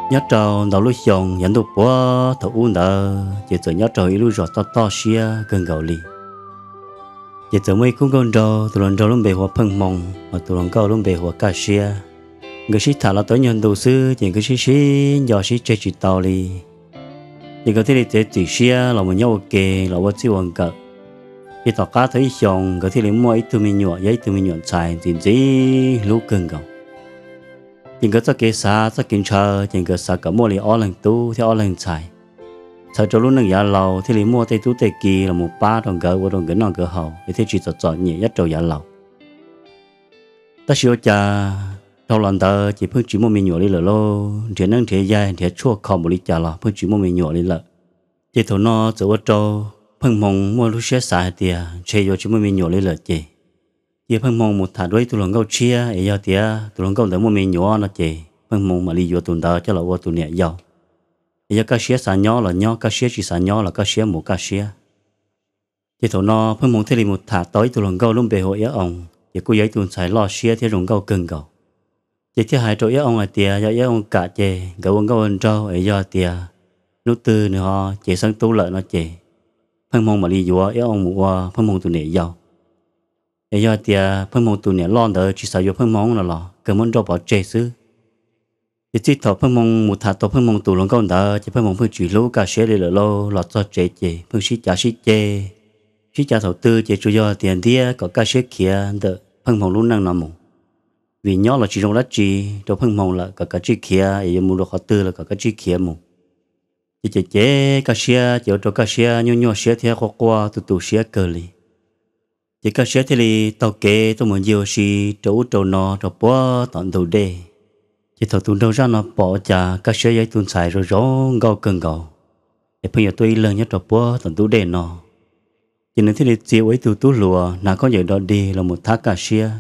Nyob rau ntau lub xyoo yav ntuj puag thaum ub ntawd ces txawm nyob rau ib lub zos toj toj siab kawg nkaus li. Ces txawm muaj ib khub nkauj nraug, tus hluas nraug lub npe hu ua Pheej Hmoo, hos tus hluas nkauj lub npe hu ua Kaj Siab. Nkawd sib tham los tau ib nyuag ntu xwb ces nkawd sib sib nco sib tseg tsis tau li. Ces nkawd thiaj li txiav txim siab los mus nyob ua ke los ua txij ua nkawm. Ces tom qab tau ib xyoos nkawd thiaj li muaj ib tug me nyuam, yog ib tug me nyuam ntxhais ntxim ntxim hlub kawg nkaus. Ces nkawd txoj kev xav txoj kev ntshaw ces nkawd xav kom muaj li ob leeg tub thiab ob leeg ntxhais, txhawm rau lub neej yav laus thiaj li muaj tej tub tej ki los mus pab rau nkawd ua rau nkawd noj nkawd haus es thiaj tsis txom txom nyem nyob rau yav laus. Tab sis ua cas dhau los ntawd ces pheej tsis muaj me nyuam li lawm lauj, nrhiav neeb nrhiav yaig nrhiav tshuaj kho npaum li cas los pheej tsis muaj me nyuam li lawm. Ces thaum no txawm ua rau Pheej Hmoo muaj lub siab xav hais tias ntshe yuav tsis muaj me nyuam li lawm ces, cia Pheej Hmoo mus tham dua ib tug hluas nkauj tshiab es yog tias tus hluas nkauj ntawd muaj me nyuam no ces Pheej Hmoo mam li yuav tus ntawd coj los ua tus niam yau. Es yog Kaj Siab xav nyob los nyob, Kaj Siab tsis xav nyob los Kaj Siab mus Kaj Siab. Ces thaum no Pheej Hmoo thiaj li mus tham tau ib tug hluas nkauj lub npe hu ua Iab Oo, ces kuj yog ib tug ntxhais loj siab thiab zoo nkauj kawg nkaus. Ces thiaj hais rau Iab Oo hais tias yog Iab Oo kam ces nkawd ua nkauj ua nraug, es yog tias hnub twg nws ho cev xeeb tub lawm no ces Pheej Hmoo mam li yuav Iab Oo mus ua Pheej Hmoo tus niam yau. Es yog tias Pheej Hmoo tus niam loj ntawd tsis xav yuav Pheej Hmoo no los kawg muab nrauj pov tseg xwb. Ces txij thaum Pheej Hmoo mus tham tau Pheej Hmoo tus hluas nkauj ntawd ces Pheej Hmoo pheej tsis hlub Kaj Siab li lawm lauj, los txog tsev ces pheej sib cav sib ceg. Sib cav thaum twg ces tsuas yog tias ntiab kom Kaj Siab khiav ntawm Pheej Hmoo lub neej no mus, vim nyob los tsis zoo dab tsi rau Pheej Hmoo lawm, kom kav tsij khiav, es yuav mus rau qhov twg los kom kav tsij khiav mus. Ces cem cem Kaj Siab ces ua rau Kaj Siab nyuaj nyuaj siab thiab quaj quaj tu tu siab kawg li. Ces Kaj Siab thiaj li taug kev tuaj mus ncig ua si rau ub rau no rau puag tom ntug dej. Ces thaum tus nraug zaj no pom ua cas Kaj Siab yog ib tug ntxhais zoo zoo nkauj kawg nkaus, es pheej yuav tuaj ib leeg nyob rau puag tom ntug dej no, ces nws thiaj li txia ua ib tug tub hluas hnav khaub ncaws dog dig los mus thab Kaj Siab.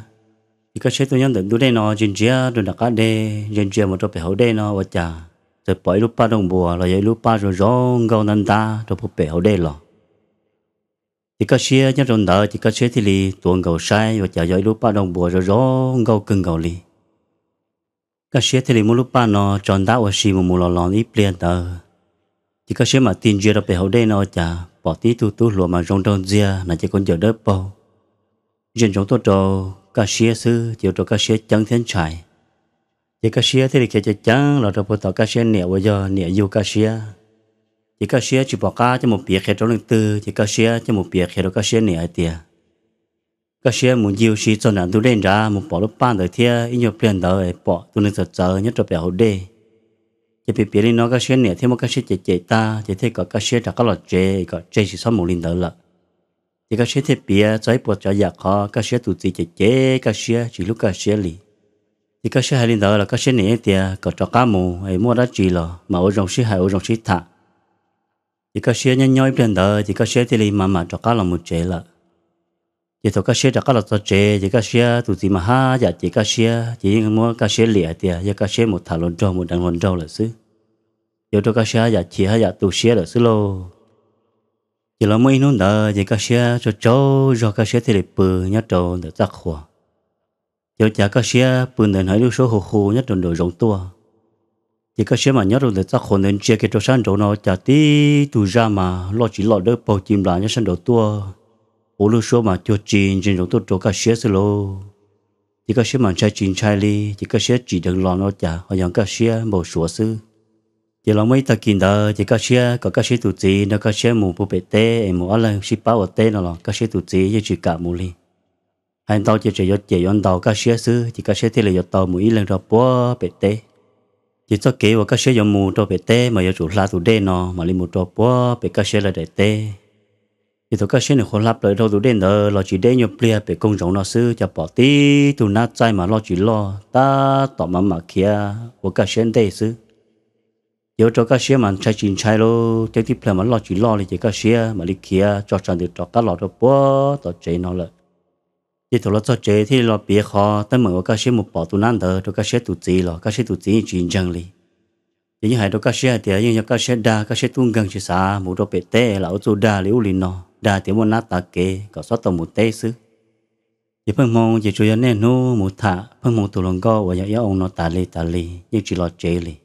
Ces Kaj Siab tuaj nyob ntawm ntug dej no ntsia ntsia rau nram qab dej, ntsia ntsia mus rau pem hauv dej no ua cas txawm pom ib lub paj dooj npua los yog ib lub paj zoo zoo nkauj ntab ntab rau puag pem hauv dej los. Ces Kaj Siab nyob rau ntawd ces Kaj Siab thiaj li tuav nkaus saib ua cas yog ib lub paj dooj npua zoo zoo nkauj kawg nkaus li. Kaj Siab thiaj li muab lub paj no tso ntab ua si mus mus los los ib pliag ntawd, ces Kaj Siab mam tig ntsia rau pem hauv dej no ua cas pom tib tug tub hluas mas zoo nraug ntxiag, hnav cev khaub ncaws dawb paug, ntsia ntsoov tuaj rau Kaj Siab xwb ces ua rau Kaj Siab ceeb thiab ntshai. Ces Kaj Siab thiaj li khiav ceev ceev los rau puag tom Kaj Siab niam uas yog niam yug Kaj Siab. Ces Kaj Siab tsis pom qab coj mus piav qhia rau leej twg, ces Kaj Siab coj mus piav qhia rau Kaj Siab niam hais tias Kaj Siab mus ncig ua si txog nram ntug dej nrad mus pom lub paj ntawd thiab ib nyuag pliag ntawd pom tus neeg txawv txawv nyob rau pem hauv dej. Ces piav piav li no Kaj Siab niam thiaj muab Kaj Siab cem cem tag ces thiaj kom Kaj Siab rov qab los tsev kom tseg tsis txhob mus li ntawd lawm. Ces Kaj Siab thiaj piav txog ib puas tsav yam qhov Kaj Siab tus txiv cem cem Kaj Siab tsis hlub Kaj Siab li. Ces Kaj Siab hais li ntawd los Kaj Siab niam tias kom rov qab mus es muaj dab tsi los mas ua zoo sib hais ua zoo sib tham. Ces Kaj Siab nyob nyob ib pliag ntawd ces Kaj Siab thiaj li mam mam rov qab los mus tsev lawm. Ces thaum Kaj Siab rov qab los txog tsev ces Kaj Siab tus txiv mas haj yam cem Kaj Siab ces yeej muab Kaj Siab liam hais tias yog Kaj Siab mus tham hluas nraug mus deev hluas nraug lawm xwb. Ces ua rau Kaj Siab haj yam chim haj yam tu siab lawm xwb lauj. Ces los muaj ib hnub ntawd ces Kaj Siab tsaug tsaug zog Kaj Siab thiaj li pw nyob rau ntawm txaj qhua. Ces ua cas Kaj Siab pw ntawd hnov ib lub suab hu hu nyob rau nraum zoov tuaj. Ces Kaj Siab mam nyob rau ntawm txaj qhua ntawd ntsia kiag rau sab nraud no ua cas tib tug zaj mas loj tsis loj dawb paug ci nplas nyob sab nraud tuaj, hu lub suab mas cuag tsis ntsia ntsoov tuaj rau Kaj Siab xwb lauj. Ces Kaj Siab mas ntshai tsis ntshai li ces Kaj Siab tsim dheev los no ua cas ho yog Kaj Siab npau suav xwb. Ces los muaj ib tag kis ntawd ces Kaj Siab kom Kaj Siab tus txiv nrog Kaj Siab mus puag pem teb es mus ob leeg sib pab ua teb no los Kaj Siab tus txiv yeej tsis kam mus li. Hais ntau ces tseem yuav cem yuav ntaus Kaj Siab xwb ces Kaj Siab thiaj li yuav tau mus ib leeg rau puag pem teb. Ces txoj kev uas Kaj Siab yuav mus rau pem teb mas yuav tsum hla tus dej no mam li mus rau puag pem Kaj Siab lawv daim teb. Ces thaum Kaj Siab nws qhuav hla plaws dhau tus dej ntawd los tsis deb nyuag pliag pem koog zoov no xwb cas pom tib tug nab txaij mas loj tsis loj tab tom mam mam khiav ua Kaj Siab ntej xwb. Ces ua rau Kaj Siab mas ntshai tsis ntshai lauj, ceeb tib pliag mas loj tsis loj li ces Kaj Siab mam li khiav tso tsam ntws rov qab los rau puag tom tsev no lawm. Ces thaum los txog tsev thiaj li los piav qhov teeb meem uas Kaj Siab mus pom tus nab ntawd rau Kaj Siab tus txiv los Kaj Siab tus txiv yeej tsis ntseeg li. Ces yeej hais rau Kaj Siab hais tias yeej yog Kaj Siab dag, Kaj Siab tub nkeeg tsis xav mus rau pem teb lam ua txuj dag li ub li no, dag tias muaj nab tav kev kom txhob tau mus teb xwb. Ces Pheej Hmoo ces tsuas yog niaj hnub mus tham Pheej Hmoo tus hluas nkauj uas yog Iab Oo no tas li tas li yeej tsis los tsev li.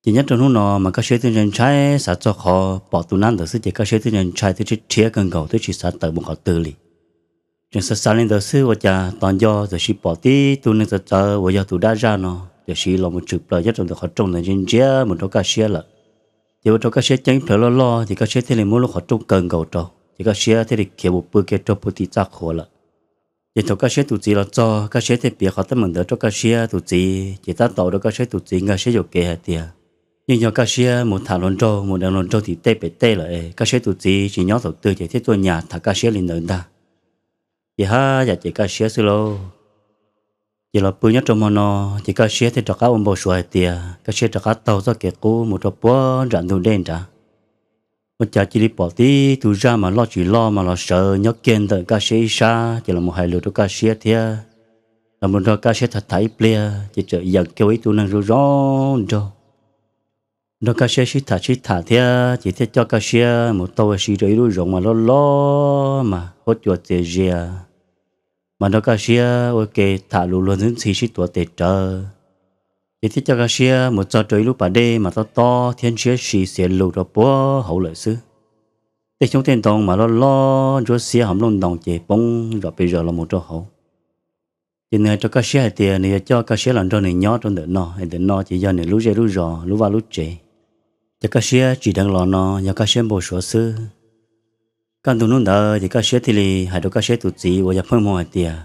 Ces nyob rau hnub no mas Kaj Siab twb ntshai ntshai, xav txog qhov pom tus nab ntawd xwb ces Kaj Siab twb ntshai ntshai, twb rhiab rhiab kawg nkaus, twb tsis xav tawm mus qhov twg li. Tseem xav xav li ntawd xwb ua cas tos nco txawm sis pom tib tug neeg txawv txawv uas yog tus dab zaj no txawm sis los mus tshwm plaws nyob rau ntawm qhov rooj ntawd ntsia ntsia mus rau Kaj Siab lawm. Ces ua rau Kaj Siab ceeb plhawv loj loj ces Kaj Siab thiaj li muab lub qhov rooj kaw nkaus rau ces Kaj Siab thiaj li khiav mus pw kiag rau puag tim txaj qhua lawm. Ces thaum Kaj Siab tus txiv los txog, Kaj Siab thiaj piav qhov teeb meem ntawd rau Kaj Siab tus txiv, ces tab tom ua rau Kaj Siab tus txiv nkag siab yuam kev hais tias yeej yog Kaj Siab mus tham hluas nraug, mus deev hluas nraug tim tej pem tej lawm es Kaj Siab tus txiv tsis nyob thaum twg ces thiaj tuaj nyas tham Kaj Siab li ntawd ntag. Ces haj yam ces Kaj Siab xwb lauj. Ces los pw nyob rau hmo no, ces Kaj Siab thiaj rov qab ua npau suav hais tias Kaj Siab rov qab taug txoj kev qub mus rau puag nram ntug dej nrad. Ua cas cia li pom tib tug zaj mas loj tsis loj mas los sawv nyob kiag ntawm Kaj Siab ib sab, ces los mus hais lus rau Kaj Siab thiab los mus nrog Kaj Siab tham tham ib pliag, ces txawm yeem kiag ua ib tug neeg zoo zoo nraug, nrog Kaj Siab sib tham sib tham thiab, ces thiaj coj Kaj Siab mus tau ua si rau ib lub zoov mas loj loj mas huab cua txias zias, mas nrog Kaj Siab ua ke tham lus luag ntxhi ntxhi sib tuav tes rawv. Ces thiaj coj Kaj Siab mus txog rau ib lub pas dej mas tob tob thiab ntshiab si xiav lus rau puag hauv lawm xwb. Tej xyoob tej ntoo mas loj loj ntsuab xiab hauv nplooj ntoo ces poob zom pes zaws los mus rau hauv. Ces nws hais rau Kaj Siab hais tias nws yuav coj Kaj Siab los nrog nws nyob rau ntawm no es ntawm no ces yog nws lub zej lub zos lub vaj lub tsev. Ces Kaj Siab tsim dheev los no yog Kaj Siab npau suav xwb. Kaj ntug hnub ntawd ces Kaj Siab thiaj li hais rau Kaj Siab tus txiv uas yog Pheej Hmoo hais tias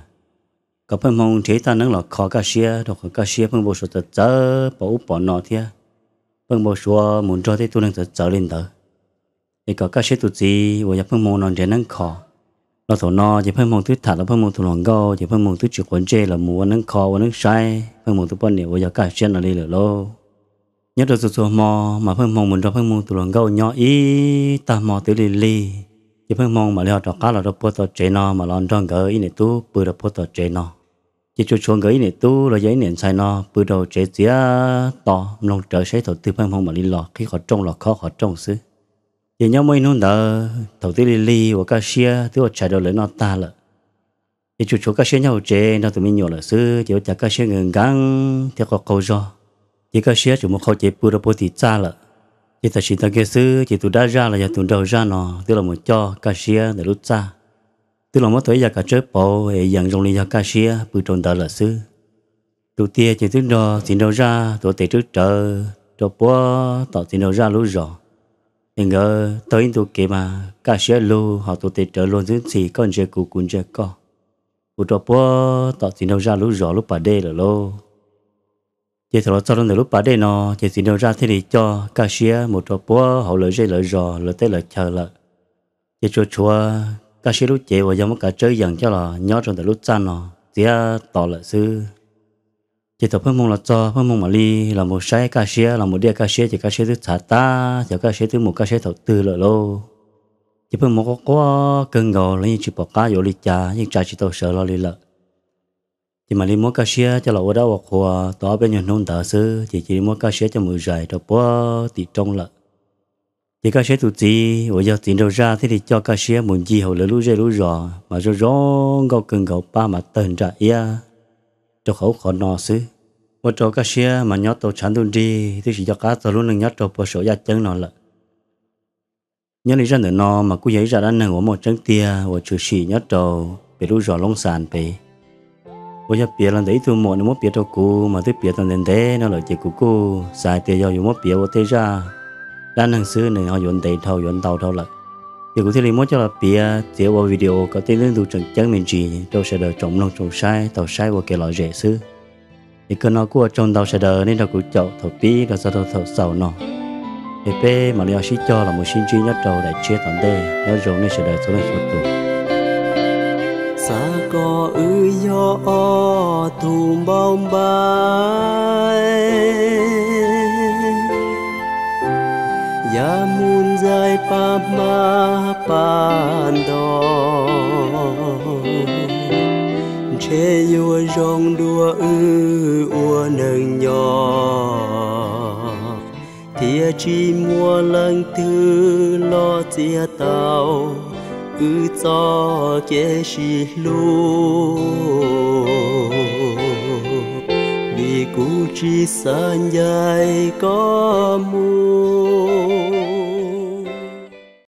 kom Pheej Hmoo nrhiav ib tag neeb los kho Kaj Siab, rau qhov Kaj Siab pheej npau suav txawv txawv pom ub pom no thiab pheej npau suav mus nrog tej tug neeg txawv txawv li ntawd. Es kom Kaj Siab tus txiv uas yog Pheej Hmoo no nrhiav neeb kho. Los thaum no ces Pheej Hmoo twb tham tau Pheej Hmoo tus hluas nkauj, ces Pheej Hmoo twb tsis quav ntsej los mus ua neeb kho ua neeb saib Pheej Hmoo tus poj niam uas yog Kaj Siab no li lawm lauj. Nyob rau txhua txhua hmo mas Pheej Hmoo mus nrog Pheej Hmoo tus hluas nkauj nyob ib tag hmo twb lig lig, ces Pheej Hmoo mam li ho rov qab los rau puag tom tsev no mas los nrog nkawd ib niam tub pw rau puag tom tsev no. Ces tsuas tshuav nkawd ib niam tub los yog ib niam ntxhais no pw rau tsev txiav to mloog rawv saib thaum twg Pheej Hmoo mam li los qhib qhov rooj los khob qhov rooj xwb. Ces nyob muaj ib hnub ntawd thaum twb lig lig uas Kaj Siab twb ua tshais rau lawv noj tag lawm, ces tsuas tshuav Kaj Siab nyob hauv tsev nrog tus me nyuam lawm xwb, ces ua cas Kaj Siab nkees nkees thiab qaug qaug zog, ces Kaj Siab tseem mus qhau cev pw rau puag tim txaj lawm. Ces tam sim ntawd kiag xwb ces tus dab zaj los yog tus nraug zaj no twb los mus coj Kaj Siab ntawm lub txaj, twb los muab tau ib yam kav tsawb pauv es yees zoo li yog Kaj Siab pw rau ntawd lawm xwb. Tus tiag ces twb nrog txiv nraug zaj tuav tes rub rawv rau puag tom txiv nraug zaj lub zos. Ces nkawd taug ib ntu kev mas Kaj Siab lug ho tuav tes rawv luag ntxhi ntxhi, koj ntsia kuv kuv ntsia koj, mus rau puag tom txiv nraug zaj lub zos lub pas dej lawm lauj. Ces thaum los txog rau ntawm lub pas dej no, ces txiv nraug zaj thiaj li coj Kaj Siab mus rau puag hauv lawv zej lawv zos lawv teb lawv chaw lawm. Ces tsuas tshuav Kaj Siab lub cev uas yog muab kav tsawb yees coj los nyob rau ntawm lub txaj no txiav to lawm xwb. Ces thaum Pheej Hmoo los txog, Pheej Hmoo mam li los mus saib Kaj Siab, los mus diaj Kaj Siab, ces Kaj Siab twb txhav tag, xyov Kaj Siab twb mus Kaj Siab thaum twg lawm lauj. Ces Pheej Hmoo quaj quaj kawg nkaus los yeej tsis pom qab yuav ua li cas, yeej tsa tsis tau sawv los li lawm. Ces mam li muab Kaj Siab coj los ua dab ua qhua tau ob peb nyuag hnub ntawd xwb, ces cia li muab Kaj Siab coj mus zais rau puag tim roob lawm. Ces Kaj Siab tus txiv uas yog txiv nraug zaj thiaj li coj Kaj Siab mus ncig hauv lawv lub zej lub zos mas zoo zoo nkauj kawg nkaus, pab mas tawg nram iab rau qhov ub qhov no xwb, ua rau Kaj Siab mas nyob tau tshav ntuj nrig, twb tsis nco qab txog lub neej nyob rau puag saum yaj ceeb no lawm. Nyob li zaj ntawm no mas kuj yog ib zaj dab neeg uas muaj tseeb tiag uas tshwm sim nyob rau pem lub zos Loob Xas pem, uas yog piav los ntawm ib tug muam nws muab piav rau kuv mas twb piav tau ntev ntev no lawm, ces kuv kuj xav hais tias yog yuav muab piav ua tej zaj dab neeg xwb nws ho yuav ntev dhau yuav ntau dhau lawm. Ces kuv thiaj li muab coj los piav txiav ua video kom tej lub ntu tseem ceeb me ntsis rau sawv daws tsoom mloog tsoom saib tau saib ua kev lom zem xwb. Es kawg no kuj ua tsaug ntau sawv daws nej nrog kuv caum thaum pib los txog rau thaum xaus no. Es peb mam li ho sib cog los mus sib ntsib nyob rau daim tshiab tom ntej. Nyob zoo nej sawv daws txhua leej txhua tus. Xav kom wb yog ob tug npaum npaim, yav mus ntxais pab hmab pab ntoo, ntshe yuav zoo dua wb ua neeg nyob, thiaj tsis muaj leej twg los txiav tau wb txoj kev sib hlub. Vim Kuv tsis xav ncaim koj mus.